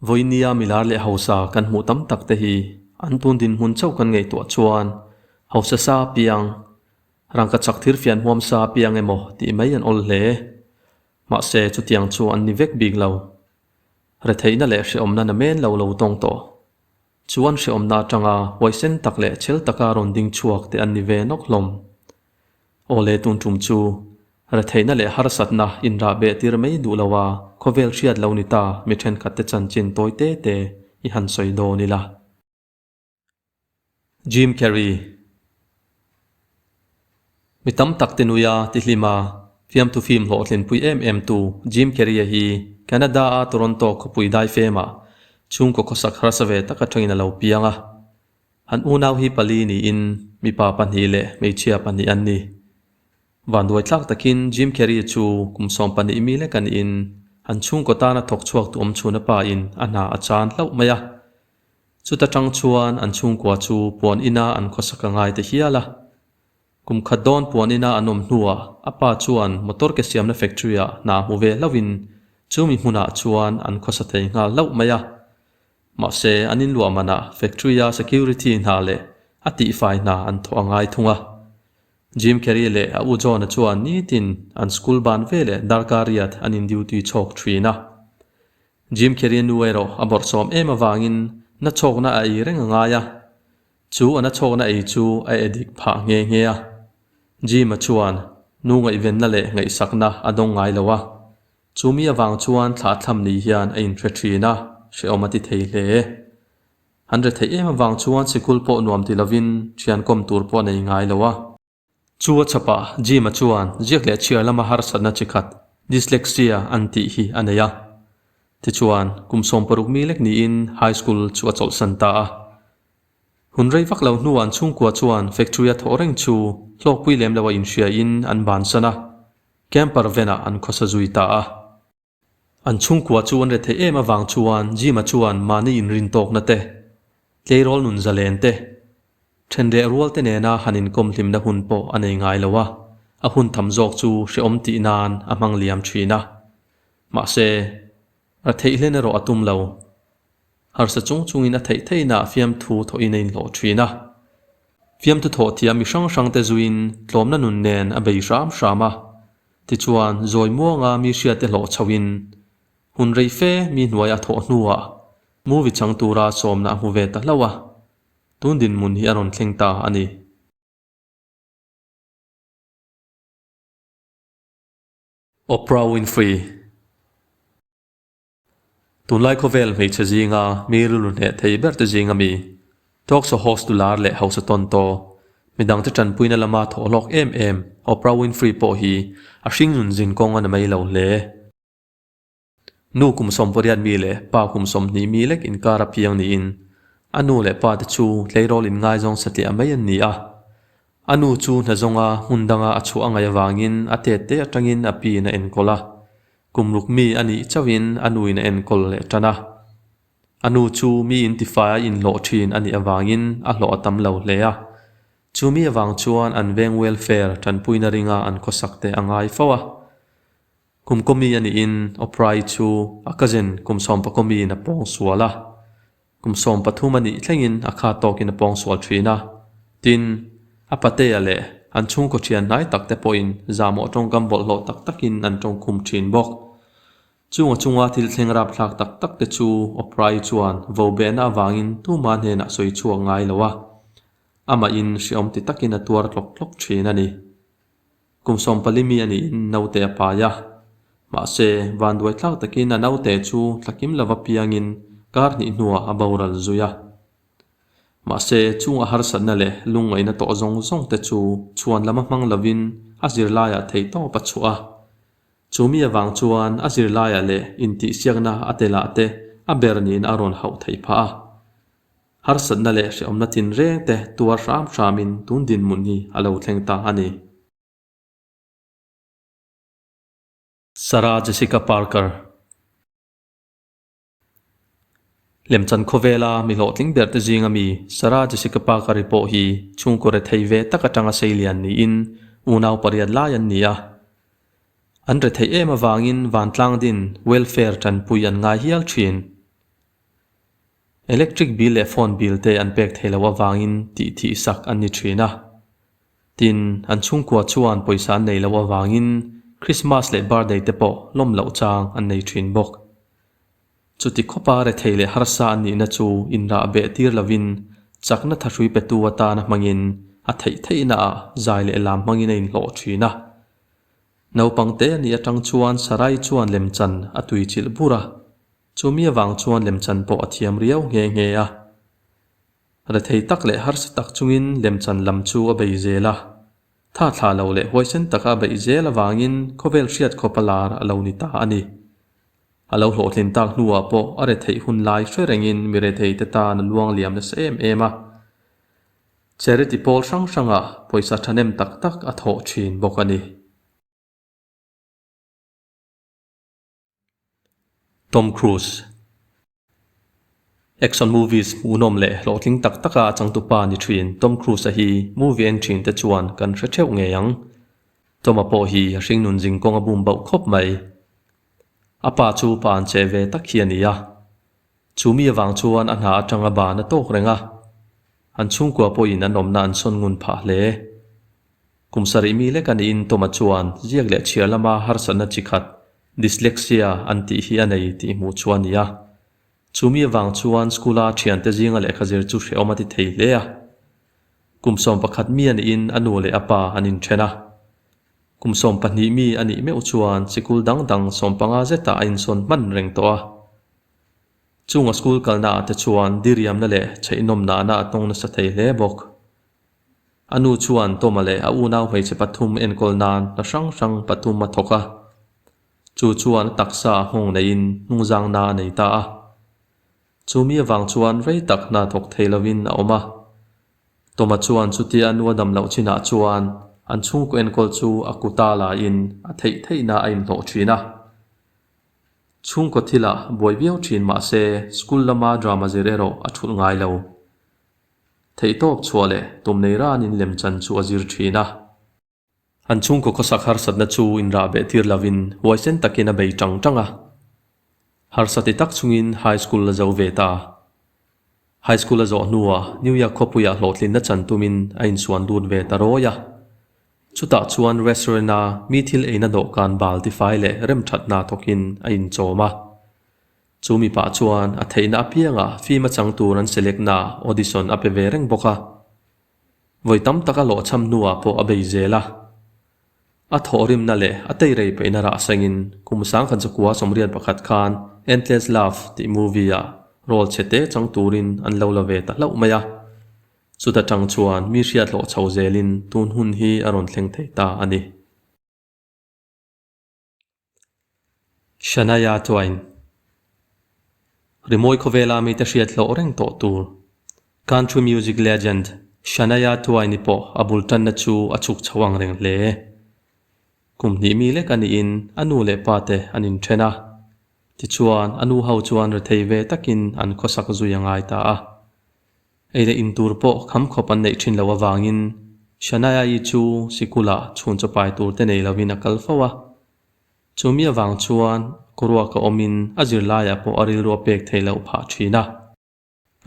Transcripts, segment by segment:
Vawinia milar leh hausa kan hmuh tam tak te hi an tun dinhmun chauh kan ngaihtuah chuan hausa sa piang, rangkachak thirfian huam sa piang emaw tih mai an awl hle. Mahse chutiang chu an ni vek bik lo. Retheihna leh hrehawmna namen lo lo tawng tawh. Chuan hrehawmna atanga huaisen tak leh chhel taka rawn ding chhuak te an ni ve nawk hlawm. Aw le tun tum chu retheihna leh harsatna inrah beh tir mai duh lo a khawvel hriat lo ni ta mi thenkhat te chanchin tawi te te i han sawi dawn ila. Jim Carrey Mi tam tak te nuia ti hlima fiamthu film hlawhtlinpui em em tu Jim Carrey-a hi Canada-a Toronto khawpui daifemah chhungkaw khawsak harsa ve tak atangin a lo piang a. An unau hi pali niin mipa pahnih leh hmeichhia pahnih an ni. Vanduai tlak takin Jim Carrey chu kum 12 mi lek a niin an chhungkaw tana thawk chhuak tu awm chhun a pa in a hna a chan hlauh mai a. Chuta tang chuan an chhungkua chu puan ina an khawsak a ngai ta hial a. Kum khat dawn puan ina an awm hnuah a pa chuan motor ke siamna factory ah hna hmu ve hlauhin chumi hmunah chuan an khawsa thei nghal hlauh mai a. Mahse, an inluah manah factory-a security hna leh a tihfai hna an thawh a ngai thung a. Jim Carrey leh a u John-a chuan nitin an school ban veleh darkar riat an in duty chhawk thin a. Jim Carrey-a nu erawh a bawrhsawm em avangin na chhawkna a ei reng a ngai a. Chu a na chhawkna ei chu a edik phah nghe nghe a. Jim-a chuan nu ngaihvenna leh ngaihsakna a dawng ngai lo a. Chumi avang chuan thlahthlam ni hian a inhre thin a, hrehawm a ti thei hle. An re theih em avang chuan sikul pawh nuam ti lovin thian kawm tur pawh a nei ngai lo a. Chu a chhapah Jim-a chuan ziak leh chhiar lama harsatna chi khat, dyslexia an tih hi a nei a. Tichuan, kum 60 mi lek niin high school chu a chawlhsan ta a. Hun rei vak lo hnuah an chhungkua chuan factory-a thawh reng chu hlawkpui lem lo a inhriain an bansan a. Camper van-ah an khawsa zui ta a. An chhungkua chu an retheih em avang chuan Jim-a chuan mahni inrin tawkna te, tleirawl nun zalen te, then reh rual te nena han inkawm hlimna hun pawh a nei ngai lo a, a hun tham zawk chu hrehawm tih nan a hmang liam thin a. Mahse, retheih hlen erawh a tum lo. Harsa chung chungin a theih theihna fiamthu thawhin a inhlawh thin a. Fiamthu thawh thiam mi hrang hrangte zuiin tlawmna nun nen a bei hram hram a. Tichuan, zawi muanga mi hriate hlawh chhohin hun rei fe mi hnuai a thawh hnuah movie chang tura sawmna a hmu ve ta hlauh a. Tun dinhmun hi a rawn thleng ta a ni. Oprah Winfrey. Tunlai khawvel hmeichhe zinga mi rilru hneh thei ber te zinga mi, talk show host tu lar leh hausa tawn taw, midangte tanpuina lama thawh hlawk em em Oprah Winfrey pawh hi a hringnun zin kawng a na mai lo hle. Nu kum 80 mi leh pa kum 20 mi lek inkar a piang niin a nu leh pa te chu tleirawl inngaizawng satliah mai an ni a. A nu chu hna zawnga hmun danga a chhuah a ngaih avangin a tet te atangin a piin a enkawl a. Kum ruk mi a nih chauhin a nuin a enkawl leh tan a. A nu chu mi intifai a inhlawh thin a nih avangin a hlawh a tam lo hle a. Chu mi avang chuan an veng welfare tanpuina ringa an khawsak te a ngai fo a. Kum kaw mi a nihin Oprah-i chu a cousin kum 11 miin a pawng sual a. Kum 13 a nih thlengin a kha tawkin a pawng sual thin a. Tin, a patea leh an chhungkaw thian hnai tak te pawhin zahmawh tawngkam bawlhhlawh tak takin an tawngkhum thin bawk. Chunga chunga thil thleng rapthlak tak tak te chu Oprah-i chuan vo behna avangin tuma hnenah sawi chhuak ngai lo a. Amahin hreawm ti takin a tuar tlawk tlawk thin a ni. Kum 14 mi a niin naute a pai a. Mahse, vanduai tlak takin a naute chu tlakim lova piangin kar hnih hnuah a boral zui a. Mahse, chung a harsatna leh lungngaihna tawh zawng zawng te chu chhuan lama hmang lovin a zirlaiah theihtawp a chhuah a. Chu mi avang chuan a zirlaiah leh intihsiakna a telah te a ber niin a rawn hauh theih phah a. Harsatna leh hrehawmna tinreng te tuar hram hramin tun dinhmun hi a lo thleng ta a ni. Sarah Jessica Parker Lemchan khawvela mi hlawhtling ber te zinga mi Sarah Jessica Parker-i pawh hi chhungkaw rethei ve tak atanga seilian niin unau pariat lai an ni a. An rethei em avangin vantlang din, welfare, tanpui an ngai hial thin. Electric bill leh phone bill te an pek theih loh avangin tih thih sak an ni thin a. Tin, an chhungkua chuan pawisa an nei loh avangin Christmas leh birthday te pawh lawm loh chang an nei thin bawk. Chuti khawpa rethei leh harsa an nihna chu inrah beh tir lovin chakna thahrui petu atana hmangin a theih theihnaah zai leh lam hmangin a inhlawh thin a. Naupang te a nih atang chuan Sarai chuan lemchan a tuichilh bur a, chumi avang chuan lemchan pawh a thiam riau nghe nghe a. Rethei tak leh harsa tak chungin lemchan lam chu a bei zel a. Tha thla lo leh huaisen taka a beih zel avangin khawvel hriat khawp a lar a lo ni ta a ni. A lo hlawhtlin tak hnuah pawh a retheih hun lai hre rengin mi retheite tan a luang liam nasa em em a. Charity pawl hrang hrangah pawisa thahnem tak tak a thawh thin bawk a ni. Tom Cruise. Action movies hmuhnawm leh hlawhtling tak taka a changtupa ni thin Tom Cruise-a hi movie en thin te chuan kan hre theuh ngei ang. Tom-a pawh hi a hringnun zing kawng a bum bauh khawp mai. A pa chu pa an che ve tak hi a ni a. Chu mi avang chuan a hna atanga ban a tawk reng a. An chhungkua pawhin an awmna an sawn ngun phah hle. Kum sarih mi lek a niin Tom-a chuan ziak leh chhiar lama harsatna chi khat, dyslexia, an tih hi a nei tih hmuh chu a ni a. Chu mi avang chuan school-a thiante zinga lehkha zir chu hrehawm a ti thei hle a. Kum 11 mi a niin a nu leh a pa an inthen a. Kum 12 mi a nih meuh chuan sikul dang dang 15 zetah a insawn hman reng tawh a. Chunga school kalna ah te chuan diriamna leh chheihnawm nahna a tawng nasa thei hle bawk. A nu chuan Toma leh a unau hmeichhe pathum enkawl nan hna hrang hrang pathum a thawk a. Chu chuan a taksa a nghawng neiin hnungzangna a nei ta a. Chu mi avang chuan rei tak hna thawk thei lovin a awm a. Toma chuan chutia a nu a dam loh chinah chuan an chhungkaw enkawl chu a kuta laiin a theih theihna a inhlawh thin a. Chhungkaw thilah buai viau thin mah se school lama drama zir erawh a thulh ngai lo. Theihtawp chhuah leh tum nei ranin lemchan chu a zir thin a. An chhungkaw khawsak harsatna chu inrah beh tir lovin huaisen takin a bei tang tang a. Harsa ti tak chungin high school a zo ve ta. High school a zawh hnuah New York khawpuiah hlawhtlinna chan tumin a insuan lut ve ta rawi a. Chutah chuan restaurant-a mi thil eina dawhkan bal tifai leh remthatna thawkin a inchawm a. Chu mi pah chuan a theihna apianga film a chang tur an select na audition a pe ve reng bawk a. Vawi tam tak a hlawhchham hnuah pawh a bei zel a. A thawhrimna leh a teirei peihna rah sengin kum 1981 khan Endless Love tih movie-ah role chhe te chang turin an lo la ve ta hlauh mai a. Chuta tang chuan mi hriat hlawh chho zelin tun hun hi a rawn thleng thei ta a ni. Shania Twain Rimawi khawvela mite hriat hlawh reng tawh tur Country music legend Shania Twain-i pawh a bul tanna chu a chhuk chho ang reng hle. Kum hnih mi lek a niin a nu leh pa te an inthen a. Tichuan a nu ho chuan rethei ve takin an khawsak zui a ngai ta a. Ei leh in tur pawh kham khawp an neih thin loh avangin Shania-i chu sikulah chhun chawpai tur te nei lovin a kal fo a. Chumi avang chuan Kuruak a awmin a zirlaiah pawh a rilru a pek theih loh phah thin a.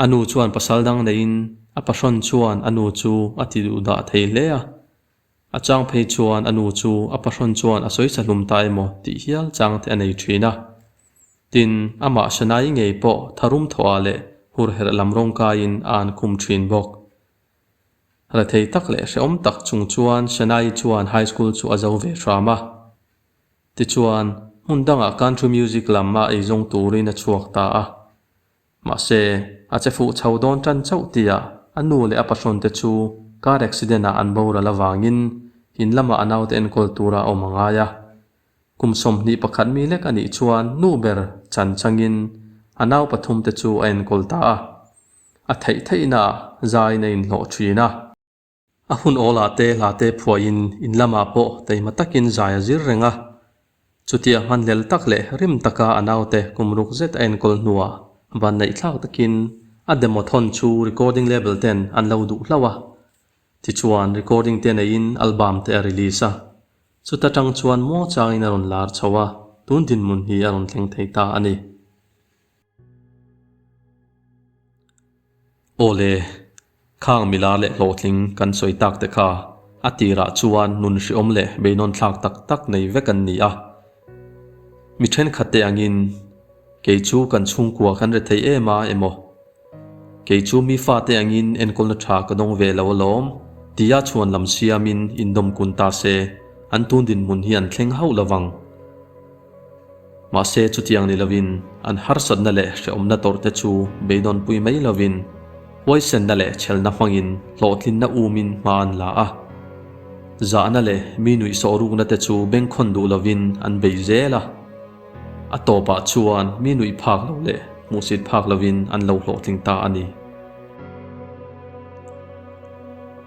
A nu chuan pasal dang neiin a pahrawn chuan a nu chu a ti duh dah thei hle a. A chang phei chuan a nu chu a pahrawn chuan a sawisa hlum ta emaw tih hial chang te a nei thin a. Tin, amah Shanai ngei pawh tharum thawhah leh hurherh lam rawngkaiin a an khum thin bawk. Rethei tak leh hrehawm tak chung chuan Shanai chuan high school chu a zo ve hram a. Tichuan, hmun dangah country music lam a eizawng turin a chhuak ta a. Mahse, a che fuh chho dawn tan chauh tihah a nu leh a pahrawnte chu car accident-ah an boral avangin in lamah a naute enkawl tura a awm a ngai a. Kum 21 mi lek a nih chuan nu ber chan changin a nau pathumte chu a enkawl ta a. A theih theihnaah zaiin a inhlawh thin a. A hun awlah te hla te phuahin in lamah pawh taima takin zai a zir reng a. Chutia hmanhlel tak leh rim taka a naute kum ruk zet a enkawl hnuah vanneih thlak takin a demo thawn chu recording label ten an lo duh hlauh a. Tichuan recording te neiin album te a release a. Chuta tang chuan muangchangin a rawn lar chho a, tun dinhmun hi a rawn thleng thei ta a ni. Aw le, khang milar leh hlawhtling kan sawi tak te kha a tirah chuan nun hriawm leh beinawn thlak tak tak nei vek an ni a. Mi thenkhat te angin kei chu kan chhungkua kan rethei em a emaw? Kei chu mi fate angin enkawlna tha ka dawng ve lo alawm, tia chhuan lam siamin indawm kun ta se, an tun dinhmun hi an thleng hauh lo vang. Mahse chutiang ni lovin an harsatna leh hrehawmna tawrhte chu beidawnpui mai lovin huaisenna leh chhelna hmangin hlawhtlinna umin hma an la a. Zahna leh mi nuihsawh rukna te chu bengkhawn duh lovin an bei zel a. A tawpah chuan mi nuih phak lo leh hmuhsit phak lovin an lo hlawhtling ta a ni.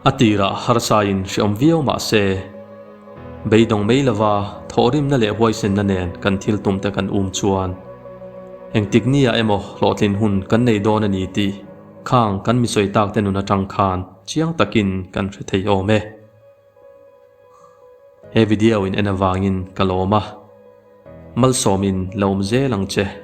A tirah harsain hreawm viau mah se, beidawng mai lova thawhrimna leh huaisenna nen kan thil tumte kan um chuan engtik nia emaw hlawhtlin hun kan nei dawn a ni tih khang kan mi sawi takte nun atang khan chiang takin kan hre thei awm e. He video in en avangin ka lawm a, malsawmin la awm zel ang che.